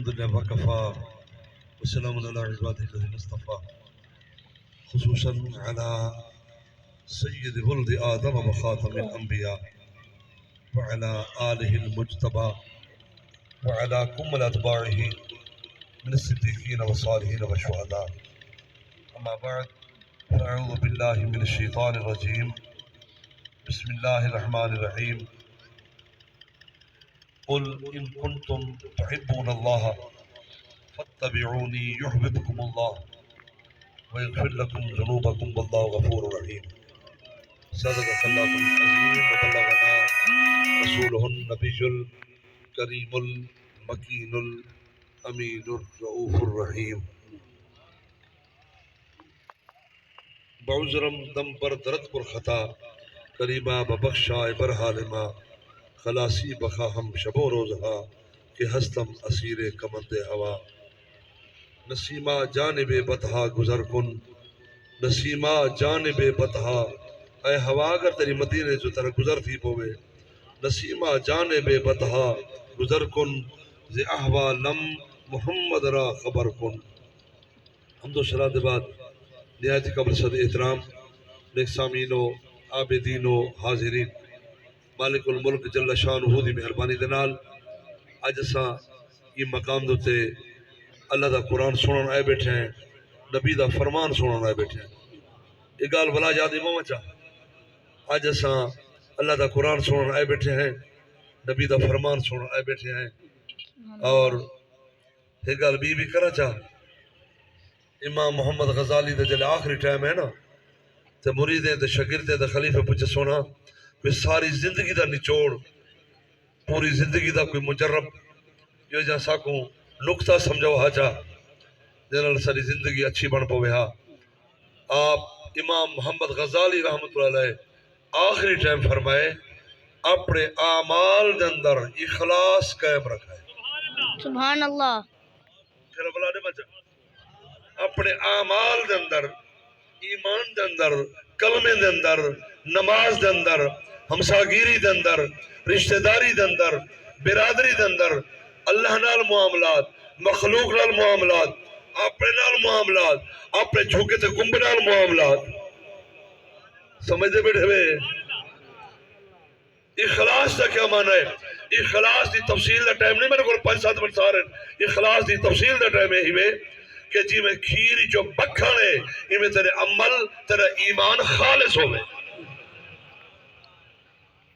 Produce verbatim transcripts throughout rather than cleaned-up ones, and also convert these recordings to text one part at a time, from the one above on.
الحمد لله وكفى، وسلام على عباده الذين اصطفى، خصوصا على سيد ولد آدم وخاتم الأنبياء وعلى آله المجتبى وعلى كل أتباعه من الصديقين والصالحين والشهداء. أما بعد، فأعوذ بالله من الشيطان الرجيم. بسم الله الرحمن الرحيم. قل إن كنتم تحبون الله فاتبعوني يحببكم الله ويغفر لكم ذنوبكم والله غفور رحيم. صدق الله العظيم وبلغنا رسوله النبي الكريم المكين الأمين الرؤوف الرحيم. بعذرم دم بر درد پر خطا، کریما ببخشا اے برحال ما، خلاصی بخواہم شب و روز ہا، کہ ہستم اسیر کمند ہوا۔ نسیما جانب بطحا گزر کن، نسیما جانب بطحا، اے ہوا اگر تیری مدینے چوں تیرا گزر تھی پوے، نسیما جانب بطحا گزر کن، ز احوالم محمد را خبر کن۔ حمد و ثنا دے بعد نہایت ہی قابل صد احترام نیک سامعین و عابدین و حاضرین، مالک الملک جل شانہ دی مہربانی دے نال اڄ اساں ایں مقام دے اتے اللہ دا قرآن سݨݨ آئے ٻیٹھے ہیں، نبی دا فرمان سݨݨ آئے ٻیٹھے ہیں۔ اے ڳالھ ولا یاد ایویں چا، اڄ اساں اللہ دا قرآن سݨݨ آئے ٻیٹھے ہیں، نبی دا فرمان سݨݨ آئے ٻیٹھے ہیں۔ اور ہک ڳالھ ٻی وی کراں چا، امام محمد غزالی دا جیلے آخری ٹائم ہے نا، تے مریدیں تے شاگردیں تے خلیفے پچھے سونا، کوئی ساری زندگی دا نچوڑ، پوری زندگی دا کوئی مجرب، جو جا ساکوں نقطہ سمجھاؤ ہا چا، جنہاں نال ساری زندگی اچھی بݨ پوے ہا۔ آپ امام محمد غزالی رحمۃ اللہ علیہ آخری ٹائم فرمائے، اپݨے اعمال دے اندر اخلاص قائم رکھائے۔ سبحان اللہ۔ پھر اولا دے بچا، اپݨے اعمال دے اندر، ایمان دے اندر، کلمے دے اندر، نماز دے اندر، ہمساگیری دے اندر، رشتہ داری دے اندر، برادری دے اندر، اللہ نال معاملات، مخلوق نال معاملات، اپݨے نال معاملات، اپݨے جھوکے تے کنبے نال معاملات۔ سمجھدے ٻیٹھے وے؟ اخلاص دا کیا معنی ہے؟ اخلاص دی تفصیل دا ٹائم نہیں میرے کول، پنج ست منٹ سارے۔ اخلاص دی تفصیل دا ٹائم اے ہیوے کہ جیویں کھیر وچوں مکھݨ ہے، ایویں تیرے عمل، تیرا ایمان خالص ہووے۔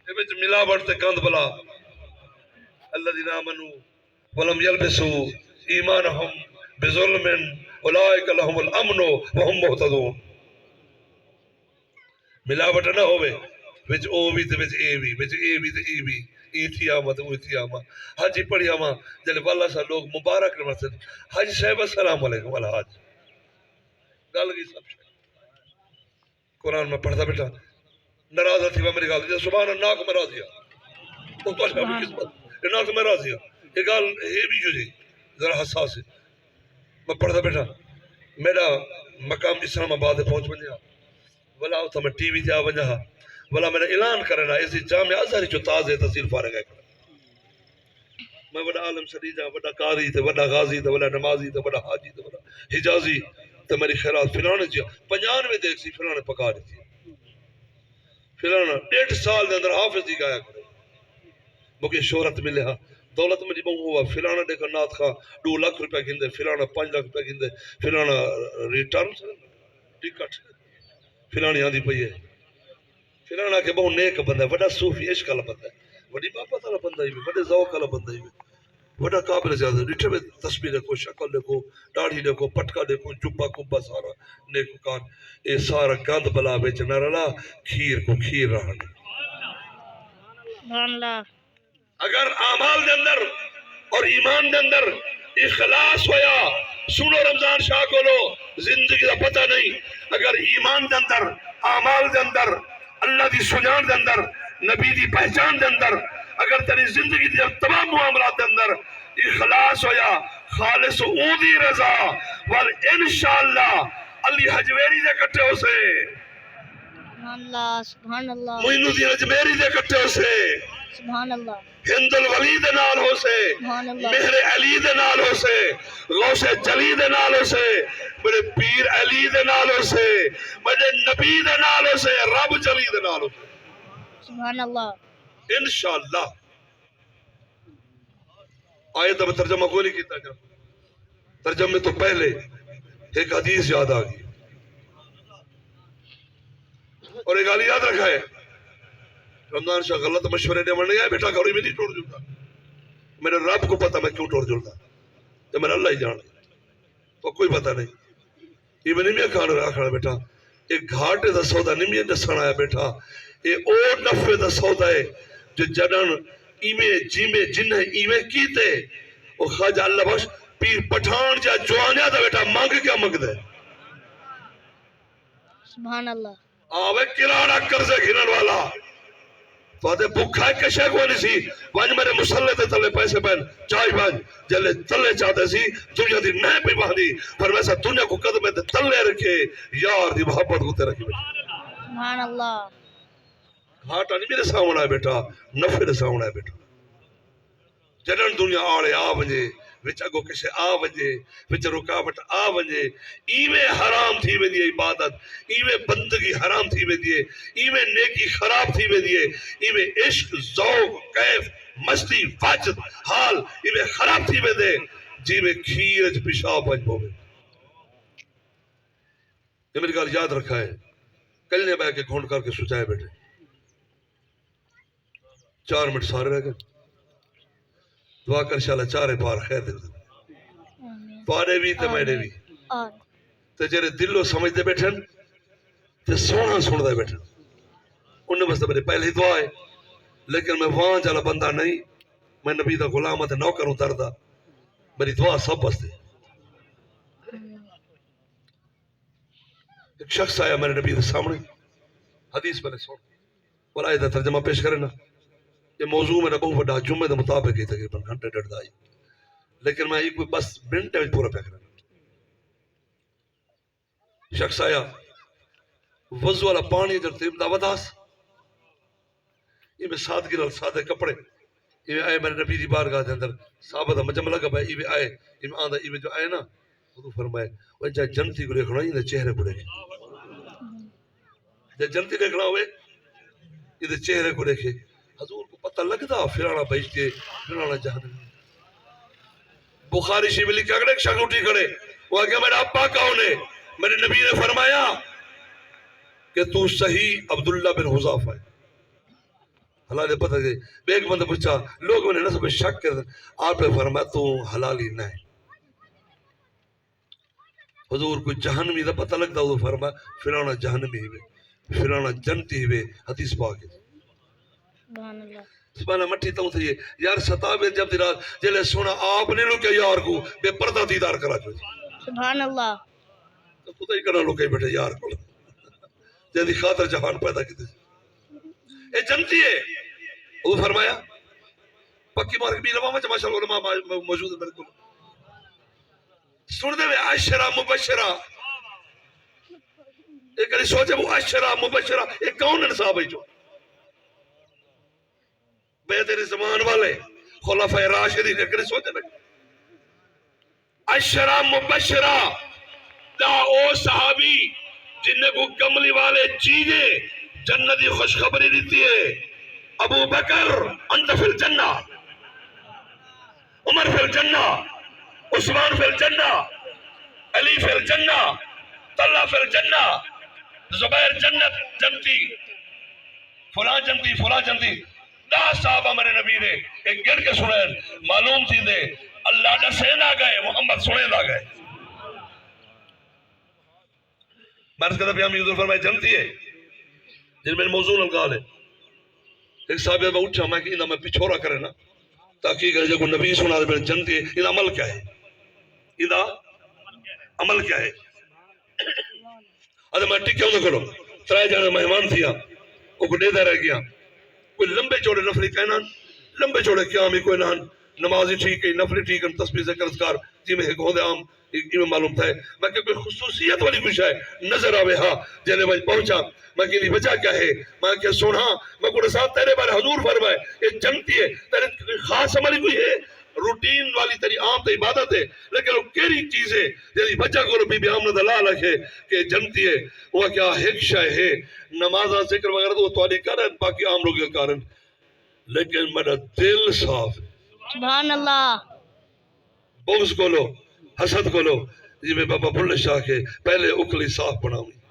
اے وچ ملاوٹ تے گند بلا۔ الذین آمنوا ولم یلبسوا ایمانہم بظلم اولئک لہم الامن وہم مہتدون۔ ملاوٹ نہ ہووے، وچ او وی تے وچ اے وی، وچ اے وی تے اے وی، ایں تھی آواں تے اوں تھی آواں۔ حج پڑھی آواں، جلے والا سا لوگ مبارک نہ وسن۔ حج صاحب السلام علیکم الحاج۔ گل گئی سب شے۔ قرآن میں پڑھدا بیٹھا، ناراض نہ تھیوے میری گالھ تے، سبحان اللہ، نہ کہ میں راضی ہاں۔ او تہاݙی سبحان قسمت، اے نہ کہ میں راضی ہاں۔ اے گالھ اے وی جو جی، ذرا حساس ہے۔ میں پڑھدا بیٹھا، میݙا مقام اسلام آباد پہنچ ونڄے ہا، ولا اتھاں میں ٹی وی تے آ ونڄا ہا، ولا میݙا اعلان کرݨا، اسی جامعہ ازہر چوں تازہ تحصیل فارغ ہے۔ میں وݙا عالم سݙی جا، وݙا قاری تے وݙا غازی تے وݙا نمازی تے وݙا حاجی تے وݙا حجازی تے میݙی خیرات فلاݨے جی، پنجانوے دیکھ سی فلاݨے پکا ݙتی۔ فلاݨا ݙیڈھ سال دے اندر حافظ دی ڳایا کرے۔ مکے شہرت ملے ہا، دولت میݙی ٻہوں ہوا، فلاݨا ݙیکھا نعت خواں ݙو لکھ روپیہ گھندے، فلاݨا پنج لکھ روپیہ گھندے، فلاݨا ریٹرن ٹکٹ، فلاݨی آندی پئی ہے۔ فلاݨا کہ ٻہوں نیک بندہ ہے، وݙا صوفی عشق والا بندہ ہے، وݙی محبت والا بندہ ہی، وݙے ذوق والا بندہ ہی۔ وݙا قابل زیارت، ݙٹھے وے تسبیح ݙیکھو، شکل ݙیکھو، ݙاڑھی ݙیکھو، پٹکا ݙیکھو، جبہ کبہ سارا نیکوکار، اے سارا گند بلا وچ نہ رلا، کھیر کوں کھیر رہݨ۔ سبحان اللہ۔ اگر اعمال دے اندر اور ایمان دے اندر اخلاص ہویا، سنو رمضان شاہ کولو، زندگی دا پتہ نہیں۔ اگر ایمان دے اندر، اعمال دے اندر، اللہ دی سنڄاݨ دے اندر، نبی دی پہچان دے اندر، اگر تیݙی زندگی دے تمام معاملات دے اندر اخلاص ہویا، خالص اوندی رضا ول، انشاءاللہ علی حجویری دے کٹھے ہوسے۔ سبحان اللہ، سبحان اللہ۔ معین الدین اجمیری دے کٹھے ہوسے۔ سبحان اللہ۔ ہند الولی دے نال ہوسے۔ سبحان اللہ۔ مہر علی دے نال ہوسے، غوث جلی دے نال ہوسے، میرے پیر علی دے نال ہوسے، میرے نبی دے نال ہوسے، رب جلی دے نال ہوسے۔ سبحان اللہ۔ انشاءاللہ۔ آیت دا میں ترجمہ کوئی نہیں کیتا گیا۔ ترجمے تو پہلے ایک حدیث یاد آ گئی۔ اور ایک گالھ یاد رکھا ہے، رمضان شاہ غلط مشورے ݙیوݨ نہیں آیا، بیٹا گھر میں نہیں ٹر جلدا۔ میرے رب کو پتہ میں کیوں ٹر جلدا، تے میرا اللہ ہی جاݨے، تو کوئی پتہ نہیں۔ ایویں نہیں میں کھاݨ آکھݨا بیٹا، اے گھاٹے دا سودا نہیں میں ݙسݨ آیا بیٹا، اے او نفع دا سودا ہے جو جݙݨ ایویں جیویں جنہیں ایویں کیتے۔ او خواجہ اللہ بخش، پیر پٹھان جا جوانیا دا بیٹا منگ کیا منگدے؟ سبحان اللہ۔ آوے کراڑا قرضے گھنݨ والا، تہاݙے بکھا کشے کوئی نہیں سی۔ ونڄ میرے مصلے دے تلے پیسے پئن، چائی ونڄ۔ جلے تلے چاہدے سی، دنیا دی نہ پئی وہندی، پر ویسا دنیا کو قدمے دے تلے رکھے، یار دی محبت کو تے رکھی بیٹھے۔ سبحان اللہ۔ گھاٹا نہیں میرے سامݨا ہے بیٹا، نفع دے سامݨا ہے بیٹا۔ جݙݨ دنیا آڑے آ ونڄے، وچ اڳوں کسے آ ونڄے، وچ رکاوٹ آ ونڄے، ایویں حرام تھی ویندی ہے عبادت، ایویں بندگی حرام تھی ویندی ہے، ایویں نیکی خراب تھی ویندی ہے، ایویں عشق، ذوق، کیف، مستی، واجد، حال ایویں خراب تھی ویندے، جیویں کھیر اچ پیشاب ونڄ پوے۔ اے میری ڳالھ یاد رکھا ہے۔ کلھے ٻہہ کے گھنڈ کر کے سچائے بیٹھے۔ چار منٹ سارے رہ ڳئے۔ دعا کر شالا چارے پار خیر دے۔ آمین۔ تہاݙے وی تے میݙے وی۔ آمین۔ تے جیڑھے دلوں سمجھدے بیٹھن تے سوہݨا سݨدے بیٹھن، انہیں واسطے میری پہلی دعا ہے۔ لیکن میں وانجھ والا بندہ نہیں، میں نبی دا غلام تے نوکر ہوں در دا۔ میری دعا سب واسطے۔ ہک شخص آیا میرے نبی دے سامݨے، حدیث پہلے سݨ، ولا اے دا ترجمہ پیش کرے نا۔ اے موضوع میرا بہت وڈا، جمعے دے مطابق ہے، تقریباً گھنٹے ڈیڑھ دا ہی، لیکن میں ایک بس منٹ وچ پورا پیا کرنا۔ شخص آیا، وضو والا پانی جڑ تے دا وداس، ایویں سادگی نال سادے کپڑے، ایویں آئے میرے نبی دی بارگاہ دے اندر، صحابہ دا مجمع لگا پیا، ایویں آئے، ایویں آندا، ایویں جو آئے نا، حضور فرمائے، "او جا جنتی کو ݙیکھݨا، ایندے چہرے کو ݙیکھے۔" جا جنتی ݙیکھݨا ہوئے، ایندے چہرے کو ݙیکھے۔ حضور کو پتہ لڳدا، فلاݨا بہشتی ہے، فلاݨا جہنمی۔ بخاری شریف لکھا کھڑے، شخص اٹھی کھڑے، وہ آگے، "میرا ابا کون ہے؟" میرے نبی نے فرمایا کہ "تو صحیح عبداللہ بن حذافہ ہے۔" حلال پتہ ہے۔ ٻئے ہک بندے پچھا، لوگ میں نے نسب شک کر، آپ نے فرمایا، "تو حلالی نہ ہے۔" حضور کو جہنمی دا پتہ لڳدا، حضور فرمایا، "فلاݨا جہنمی ہوئے، فلاݨا جنتی ہوئے۔" حدیث پاک ہے۔ سبحان اللہ۔ سبحان اللہ، مٹھی توں تھی ہے۔ یار، ستاوے جب دی رات، جلے سونا آپ نے لکیا یار کو، بے پردہ دیدار کرا جو۔ سبحان اللہ۔ تو خدا ہی کرا لکے بیٹھے یار کو۔ جن دی خاطر جہان پیدا کیتے۔ اے جنتی ہے۔ حضور فرمایا، پکی مار کے بھی لواں وچ، ماشاءاللہ، علماء ما-، موجود ہیں بالکل۔ سݨدے وے عشرہ مبشرہ۔ اے کدی سوچے وہ عشرہ مبشرہ، اے کون ہن صحابہ جو؟ بیعت رضوان والے، خلفائے راشدین، اے کدی سوچے نا؟ عشرہ مبشرہ، ݙاہ او صحابی جنہیں کو کملی والے جی نے جنت دی خوشخبری ݙتی ہے۔ ابو بکر، انت فی الجنہ۔ عمر فی الجنہ، عثمان فی الجنہ، علی فی الجنہ، طلحہ فی الجنہ، زبیر جنت، جنتی، فلاں جنتی، فلاں جنتی۔ ݙاہ صحابہ میرے نبی نے ایک گݨ کے سݨائن، معلوم تھیندے اللہ ݙسیندا ڳئے، محمد سݨیندا ڳئے۔ میں عرض کردا پیا، حضور فرمائے جنتی ہے۔ جن میں موضوع نال ڳالھ ہے۔ ہک صحابی، میں اٹھا، میں کہ ایندا میں پچھورا کرے نا، تحقیق کرے، جے کو نبی سݨا دے جنتی ہے، ایندا عمل کیا ہے؟ ایندا عمل کیا ہے؟ اڄ میں ٹکیا اندے کولوں، ترے ڄݨے مہمان تھیا، او کو ݙیہدا رہ ڳیا۔ کوئی لمبے چوڑے نفلی کائناں، لمبے چوڑے قیام ہی کوئی نہ ہن، نماز ہی ٹھیک ہے، نفلی ٹھیک ہن، تسبیح ذکر اذکار جیویں ہک ہوندے عام، ایویں معلوم تھئے۔ میں کہ کوئی خصوصیت والی کوئی شے نظر آوے ہا، جیلے میں پہنچا، میں کہ ایندی وجہ کیا ہے؟ میں کہ سوہݨا، میں کو ݙساں، تیرے بارے حضور فرمائے، اے جنتی ہے، تیرے کوئی خاص عمل ہی کوئی ہے؟ روٹین والی تیری عام تے عبادت ہے، لیکن وہ کیڑی چیز ہے جیڑھی وجہ کولو بی بی آمنہ دا لال آکھے کہ جنتی ہے؟ وہ آکھیا ہک شے ہے، نمازاں، ذکر وغیرہ تو تہاݙی کرن، باقی عام لوگ کرن، لیکن میݙا دل صاف ہے۔ سبحان اللہ۔ بغض کولو، حسد کولو، جی میں بابا بھلے شاہ کے پہلے اکھلی صاف بݨاویں۔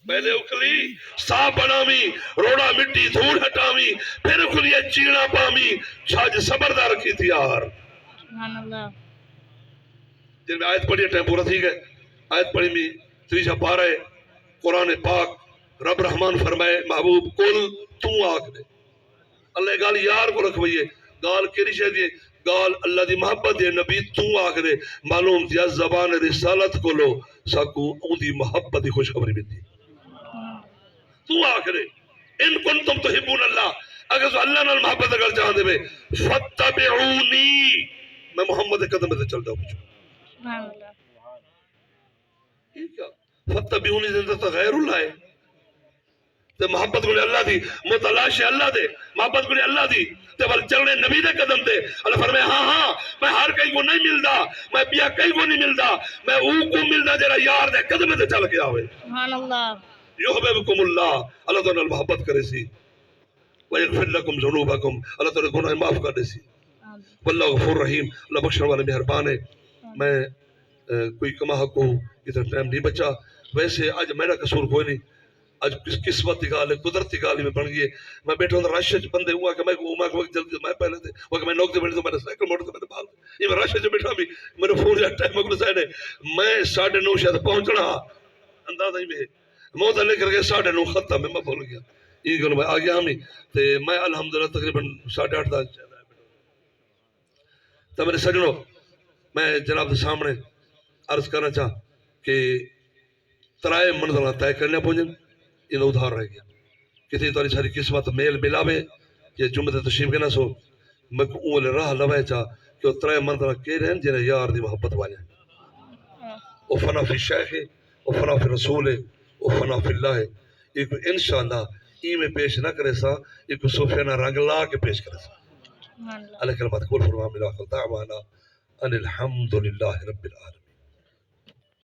پہلے اکھلی صاف بݨاویں، روڑا مٹی دھوڑ ہٹاویں، پھر اکھلی اچ چیڑا پاویں، چھڄ صبر دا رکھیں تیار۔ سبحان اللہ۔ جن میں آیت پڑھی، ٹائم پورا تھی ڳئے۔ آیت پڑھی میں تریجھا پارہ ہے، قرآن پاک، رب رحمان فرمائے، محبوب کل توں آکھ ݙے۔ اللہ ڳالھ یار کوں رکھوئی ہے۔ ڳالھ کیڑھی شے دی ہے؟ ڳالھ اللہ دی محبت دی ہے۔ نبی توں آکھ ݙے۔ معلوم تھیا زبان رسالت کولو ساکوں اوندی محبت دی خوشخبری ملدی۔ توں آکھ ݙے، ان کنتم تحبون اللہ، اگر تساں اللہ نال محبت کرݨ چاہندے وے، فتبعونی، میں محمد دے قدم تے چلدا پچھوں۔ سبحان اللہ۔ ٹھیک ہے؟ فتبعونی دے اندر تاں غیر اللہ ہے۔ تے محبت کوں اللہ دی، متلاشی اللہ دے، محبت کوں اللہ دی، تے ول چلݨے نبی دے قدم تے۔ اللہ فرمائے، ہاں، ہاں، میں ہر کہیں کوں نہیں ملدا، میں ٻیا کہیں کوں نہیں ملدا، میں اوں کوں ملدا جیڑھا یار دے قدم تے چل کے آوے۔ سبحان اللہ۔ یحببکم اللہ، اللہ تہاݙے نال محبت کریسی۔ ویغفر لکم ذنوبکم، اللہ تہاݙے گناہ معاف کر ݙیسی۔ آمین۔ واللہ غفور رحیم، اللہ بخشݨ والا مہربان ہے۔ آمین۔ میں، اے، کوئی کما حق کوں اتنا ٹائم نہیں بچا۔ ویسے اڄ میݙا قصور کوئی نہیں، اڄ قس-، قسمت دی ڳالھ ہے، قدرت دی ڳالھ ہی میں بݨ ڳئی ہے۔ میں ٻیٹھا ہوندا رش اچ، بندے اوں آکھیا میں، اوں آکھیا میں جلدی، میں پہلے تے، اوں آکھیا میں نوک تے ٻیٹھے، میں سائیکل موٹر تے میݙے ٻال، ایں میں رش اچ ٻیٹھا بھی، میݙے فون یا ٹائم اڳلے سائیڈ ہے۔ میں ساڑھے نو شاید پہنچݨا ہا، اندازہ ہی میں موت لے کر کے ساڑھے نو ختم ہے، میں بھل ڳیا۔ ایں ڳالھ میں آ ڳیا ہم، تے میں الحمدللہ تقریباً ساڑھے آٹھ دا تے میݙے سڄݨو، میں جناب دے سامݨے عرض کرݨا چاہاں کہ ترائے منزلاں طے کرݨیاں پوندین، ایندا ادھار رہ ڳیا۔ کتھے تہاݙی ساری قسمت میل ملاوے، جے جمعے تے تشریف گھن آسو، میکوں اوں ویلے راہ لوائے چا کہ او ترائے منزلاں کیڑھے ہن جنہاں یار دی محبت والے ہن۔ او فنا فی شیخ ہے، او فنا فی رسول ہے، او فنا فی اللہ ہے۔ ایکوں انشاءاللہ ایویں پیش نہ کریساں، ایکوں صوفیانہ رنگ لا کے پیش کریساں۔ سبحان اللہ۔ اللہ کلمات قبول فرما، آمین۔ وآخر دعوانا ان الحمد للہ رب العالمین۔